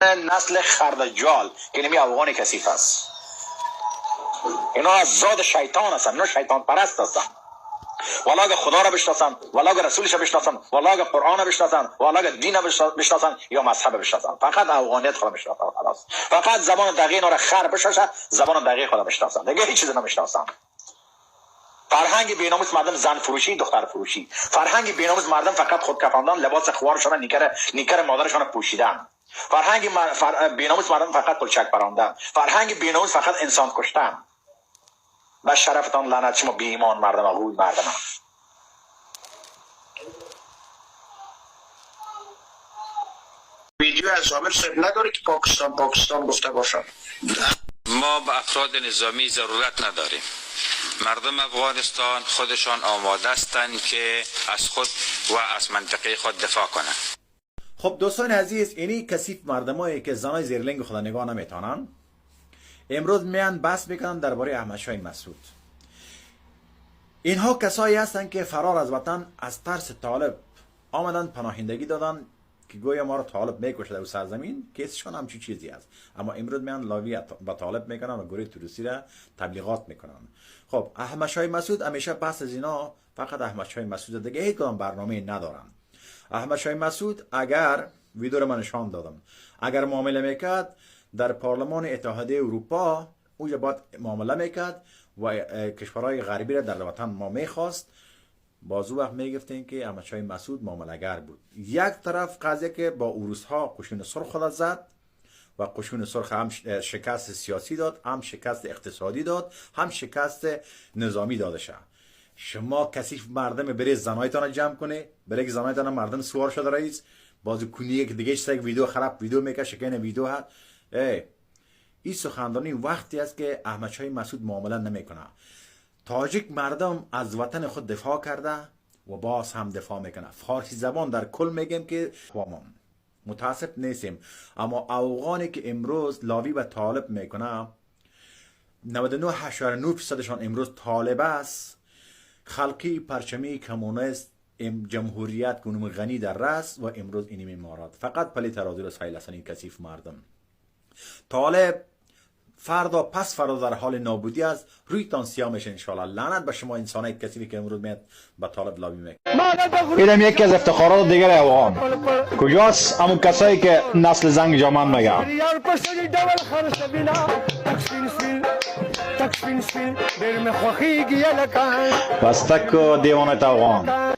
نسل خردجال که نمی افغان کثیف است. اینا از زاد شیطان هستن، اینا شیطان پرست هستن. والا اگه خدا را بشناسن، والا اگه رسولش را بشناسن، والا اگه قرآن را بشناسن، والا اگه دین را بشناسن یا مذهب بشناسن، فقط افغانیت خدا بشناسن خلاص. فقط زبان دقیق اینا را خر بشناسن، زبان دقیق خدا بشناسن، دیگه هیچ چیز نمیشناسن. فرهنگ بیناموس مردم زن فروشی، دختر فروشی. فرهنگ بیناموس مردم فقط خودکفاندن، لباس خوارشان، نیکر مادرشان پوشیدن. فرهنگ بیناموس مردم فقط پلچک پراندن. فرهنگ بیناموس فقط انسان کشتن. و شرفتان لعنت شما بی ایمان مردم، غول مردم. ویدیو از عامر صاحب نداره که پاکستان پاکستان گفته باشد. ما به افراد نظامی ضرورت نداریم. مردم افغانستان خودشان آماده هستند که از خود و از منطقه خود دفاع کنند. خب دوستان عزیز، اینی کثیف مردمایی که زنای زیرلنگ خدا نگاه نمیتونن امروز میان بحث میکنن درباره احمد شاه مسعود. اینها کسایی هستند که فرار از وطن از ترس طالب آمدن پناهندگی دادن که گویا ما رو طالب میکشه در سرزمین، کیسشان همچی چیزی است. اما امروز میان لاوی به طالب میکنن و گروه تروریستی را تبلیغات میکنن. خب احمد شاه مسعود همیشه بحث از اینا فقط احمد شاه مسعود، دیگه هیچ کدام برنامه ندارن. احمد شاه مسعود اگر ویدیو رو من نشان دادم، اگر معامله میکرد در پارلمان اتحادیه اروپا، اونجا باید معامله میکرد و کشورهای غربی را در وطن ما میخواست، بازو وقت میگفتیم که احمد شاه مسعود معامله‌گر بود. یک طرف قضیه که با اروس ها قشون سرخ خود زد و قشون سرخ هم شکست سیاسی داد، هم شکست اقتصادی داد، هم شکست نظامی داده شد. شما کثیف مردم بری زنایتان جمع کنه، بری زنایتان مردم سوار شده رئیس بازی کنی که دیگه یک ویدیو خراب ویدیو میکشه که ویدیو هست. ای این سخنرانی وقتی است که احمد شاه مسعود معامله نمیکنه. تاجیک مردم از وطن خود دفاع کرده و باز هم دفاع میکنه. فارسی زبان در کل میگیم که ما متاسف نیستیم، اما افغانی که امروز لاوی و طالب میکنه 99.9% امروز طالب است. خلقی، پرچمی، کمونیست، جمهوریت کنون غنی در رس و امروز اینیم امارات. فقط پلی ترازو را سایل هستن این کثیف مردم. طالب فردا پس فردا در حال نابودی است، رویتان سیاه میشه انشالله. لعنت به شما انسانای کثیفی که امروز میاد به طالب لابی میکنه. اینم یکی از افتخارات دیگر افغان. کجاست همون کسایی که نسل زنگ جامان میگن؟ بس تک دیوانه افغان.